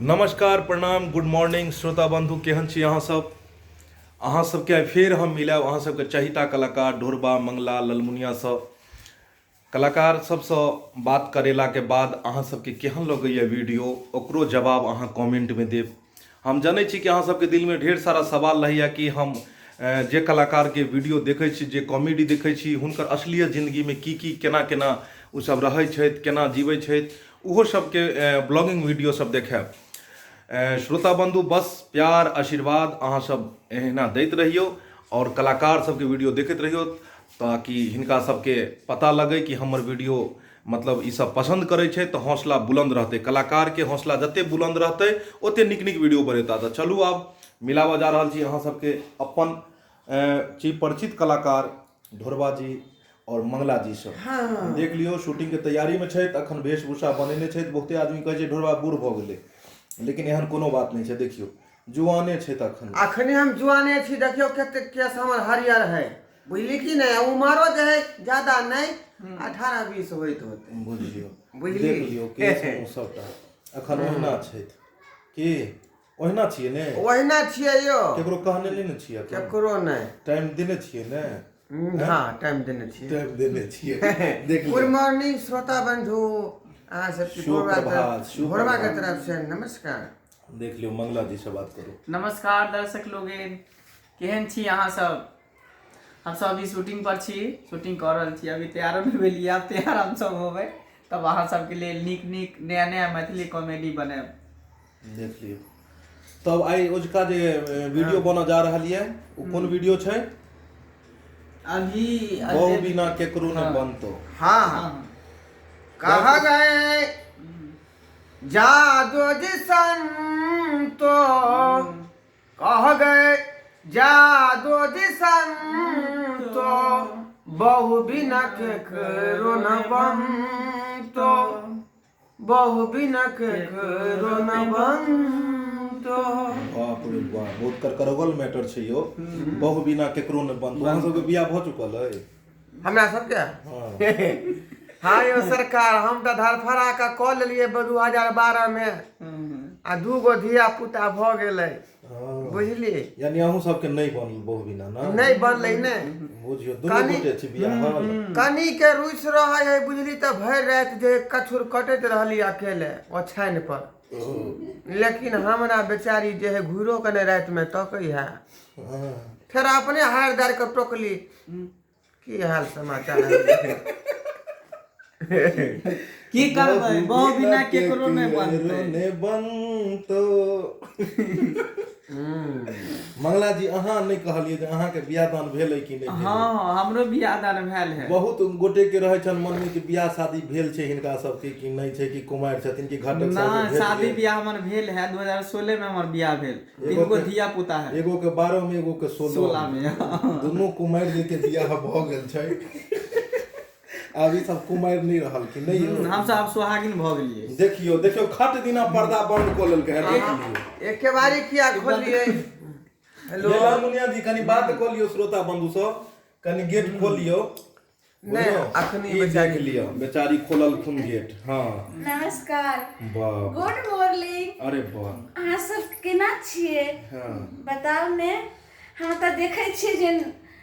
नमस्कार, प्रणाम, good morning श्रोता बंधु, केहन छी अहाँ सब? अहाँ सबके आइ फेर हम मिलायब अहाँ सबके चहिता कलाकार ढोरबा, मंगला, ललमुनिया सब कलाकार सबसँ बात करेलाके बाद अहाँ सबके केहन लगैए वीडियो, ओकरो जवाब अहाँ कमेंटमे देब। हम जनै छी कि अहाँ सबके दिलमे ढेर सारा सवाल रहैए कि हम जे कलाकारके वीडियो देखै छी, जे कॉमेडी देखै छी, हुनकर असलियत जिन्दगीमे की की केना केना ओ सब रहै छथि, केना जीबै छथि, ओहो सबके ब्लॉगिंग वीडियो सब देखायब। श्रोता बंधु, बस प्यार आशीर्वाद अहाँ सब एहिना दैत रहियौ आओर कलाकार सबके वीडियो देखैत रहियौ, ताकि हिनका सबके पता लगै कि हमर वीडियो मतलब ई सब पसन्द करै छै, तऽ हौसला बुलंद रहतै। कलाकारके हौसला जते बुलंद रहतै ओते नीक नीक वीडियो बनेता। तऽ चलू आब मिलाबऽ जा रहल छी अहाँ सबके अपन चिर परिचित कलाकार ढोरबा जी आओर मंगला जी सब। देख लियौ, शूटिंग के तैयारी मे छथि, अखन वेशभूषा बनेने छथि। बहुते आदमी कहै छै ढोरबा बूढ़ भऽ गेलै, लेकिन एहन कोनो बात नहि छै। देखियौ, जुआने छथि अखन। अखने हम जुआने छी। देखियौ कते केस हमर हरियर है, बुझली कि नहि? उमरो जे है ज्यादा नहि, 18-20 होइत होते। बुझियौ। बुझली? देख लियौ, केस मुँह सबटा अखन ओहिना छथि। की ओहिना छियै ने? ओहिना छियै यौ। केकरो कहने नहि ने छियै अखन? केकरो नहि। टाइम देने छियै ने? हँ, टाइम देने छियै। टाइम देने छियै, देख गुड लियौ। मॉर्निंग श्रोता बंधु, अहाँ सबके शुभ प्रभात, शुभ भोरबा के प्रभात। तरफ से नमस्कार। देख लियौ, मंगला जी से बात करू। नमस्कार दर्शक लोगन, केहन छी अहाँ सब? हम सब अभी शूटिंग पर छी, शूटिंग कऽ रहल छी। अभी तैयारो नहि भेलियै, आब तैयार हम सब होबै तब अहाँ सबके लेल नीक नीक नया नया मैथिली कॉमेडी बनायब। देख लियौ। तब आइ ओझका जे वीडियो बनऽ जा रहल यऽ, ओ कोन वीडियो छै? अभी बहु बिना केकरो नहि बनतो। हाँ हाँ, कहा गए जादो जी संतो, कह गए जादो जी संतो, बहु बिना केकरो न बनतो, बहु बिना केकरो न बनतो। बाप रे बाप, बहुत करकरगल मैटर छै यौ। बहु बिना केकरो नहि बनतो। अहाँ सबके बियाह भऽ चुकल अइ? हमरा सबके? हाँ। हाँ यौ सरकार, हम तऽ धरफड़ा कऽ कऽ लेलियै 2012 मे, आ दू गो धिया पुता भऽ गेलै। बुझलियै? यानी अहूँ सबके नहि बनल बहु बिना ना? नहि बनलै ने। बुझियौ, दुनू गोटे छी बियाहल। कनी के रुसि रहै है बुझली, तऽ भरि राति जे कछुर कटैत रहली अकेले ओछाइन पर, लेकिन हमरा बेचारी जे है घुरो के नहि रातिमे तकै है। फेर अपने हारि दारि कऽ टोकली, की हाल समाचार है? की करबै, बहु बिना केकरो नहि बनतै। नहि बनतो। मंगला जी, अहाँ नहि कहलियै जे अहाँके बियाह दान भेल कि नहि भेल? हँ, हमरो बियाह दान भेल है। बहुत गोटे के रहै छनि मन में कि बियाह शादी भेल छै हिनका सबके कि नहि छै, कि कुमारि छथिन कि घटक ना सबके भेट शादी गेल। बियाह हमर भेल है, 2016 में हमर बियाह भेल। तीन गो धिया पुता है। एगो के 12 में, एगो के 16। 16 में। दुनू कुमारि जी के बियाह भऽ गेल छै, आब ई सब कुमारि नहि रहल कि नहि यौ? हम सब आब सुहागिन भऽ गेलियै। देखियौ देखियौ, खट दिना पर्दा बंद कऽ लेलकै है, देख लियौ। एके बारी किया खोलियै? हेलो ये मुनिया जी, कनी बात कऽ लियौ श्रोता बंधु सँ, कनी गेट खोल लियौ। नहि, बुझलहुँ? अखनी ई बेचारी देख लिअ, बेचारी खोललखुन गेट। हँ, नमस्कार। वाह। Good morning. अरे वाह। अहाँ सब केना छियै? बताउ ने। हम तऽ देखै छियै जे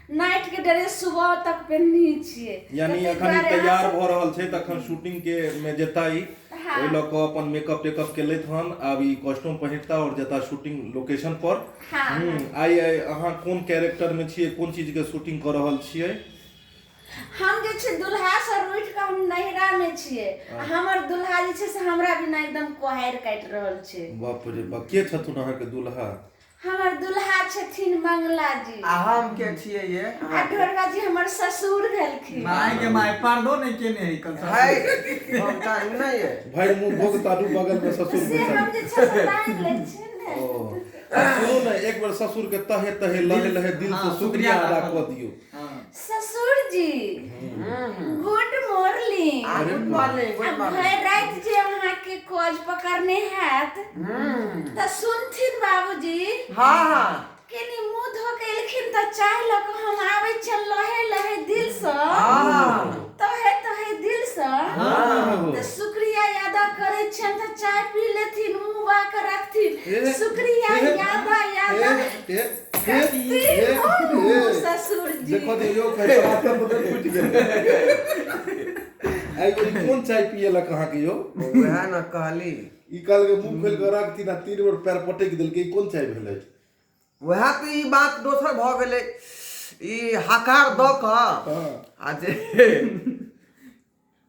नाइट के ड्रेस सुबह तक पेन्हने छियै। यानी तऽ ताहि एखन ई दुआरे तैयार अहाँ भऽ रहल छै, तखन शूटिंग के मे जेता ई। ओहि लऽ कऽ अपन मेकअप टेकअप केलथि हन, आब ई कॉस्ट्यूम पहिरता आओर जेता शूटिंग लोकेशन पर। आइ आइ अहाँ कोन कैरेक्टर मे छियै, कोन चीज के शूटिंग कऽ रहल छियै? हम जे छै दुल्हा से रूठि कऽ हम नैहरा मे छियै, आ हमर दुल्हा जे छै से हमरा बिना एकदम कोहारि काटि रहल छै। बाप रे बाप, के छथुन अहाँके दुल्हा? हमर दुल्हा छथिन मंगला जी। आ हम के छियै ये? आ ढोरबा जी हमर ससुर भेलखिन। माय के माय, पर्दो नहीं केने है कल। है भोगता नहीं है। भाई मुंह भोग तारू, बगल में ससुर से बैठल। हम जे छै से तानि लै छियै ने। ओ, आ सुनू ने, एक बेर ससुर के तहे तहे लहे लहे दिल से हाँ, शुक्रिया शुक्रिया अदा अदा कऽ दियौ। ससुर जी, good morning. Good morning, good आ मॉर्निंग। भरि राति जे अहाँके कोज पकड़ने हैत तऽ सुनथिन बाबूजी। हाँ हाँ। कनि मुँह धो के एलखिन तऽ चाय लऽ कऽ हम आबै छियनि लहे लहे दिलसँ, तहे तहे दिलसँ, तऽ शुक्रिया अदा करै छियनि तऽ चाय पी लेथिन, मुँह बा कऽ रख। शुक्रिया यादा यादा ससुर जी। देखो दियो कैसा माथा फूटि गेल। आइ ई कोन चाय पियलक अहाँके यौ? वएह ने कहली। ई कहलकै मुँह खोलि कऽ राखथिन आ 3 बेर पैर पटकि देलकै। ई कोन चाय भेलै? वएह तऽ ई बात दोसर भऽ गेलै। ई हकार दऽ कऽ आ जे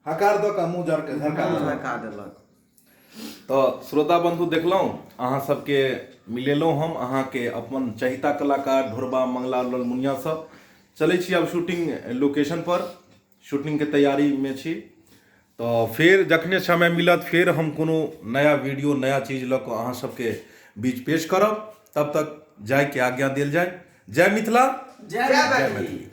हकार दऽ कऽ मुँह झरका झरका देलक। तऽ श्रोता बंधु देखलहुँ, अहाँ सबके मिलेलहुँ हम अहाँके अपन चहिता कलाकार ढोरबा मंगला ललमुनिया सब। चलै छी आब शूटिंग लोकेशन पर, शूटिंगके तैयारीमे छी। तऽ फेर जखने समय मिलत फेर हम कोनो नया वीडियो नया चीज लऽ कऽ अहाँ सबके बीच पेश करब। तब तक जायके आज्ञा देल जाय। जय मिथिला, जय मैथिली।